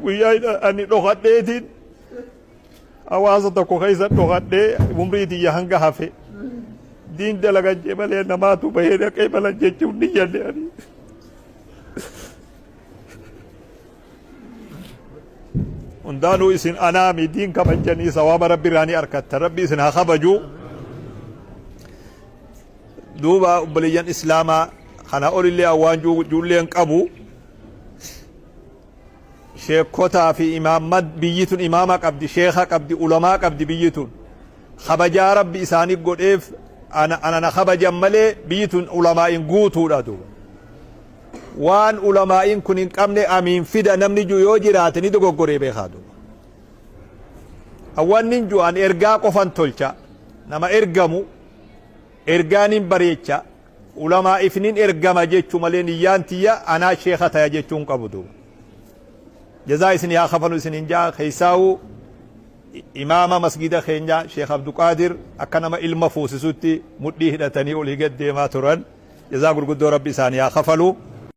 Guyyaa ani dhokadheetiin hawaasa tokko keessa dhokadhee umrii tiyya hanga hafe diin dalagan jee malee namaatu bahee dhaqee balan jechuun ni jenne ani. Hundaanuu isin anaami diin kabajjanii sawaaba rabbi irraa ni arkatta rabbi isin haa kabaju. Duuba obboleeyyan islaamaa kana olillee waan juullee hin qabu. Sheekotaa fi imaamman biyyi tun imaama qabdi, sheeka qabdi, ulamaa qabdi biyyi tun. Kabajaa rabbi isaanii godheef ana ana na kabajan malee biyyi tun ulamaa'iin guutuudha duuba. Waan ulamaa'iin kun hin qabne amiin fida namni ju yoo jiraate ni dogoggoree beekaa duuba. Wanni ju an ergaa qofan tolcha nama ergamu ergaa nin bareecha Ulamaa'iif nin ergama jechu malee niyyaan tiyya anaa sheekha taya jechuu hin qabu duuba. Jazaa isin haa kafalu isinin ja'a keessaa'u imaama masgida keenya Sheekh Abduqaadir akka nama ilma fuusisutti mudhii hidhatanii olii gad deemaa turan. Jazaa gurguddoo Rabbi isaanii haa kafalu.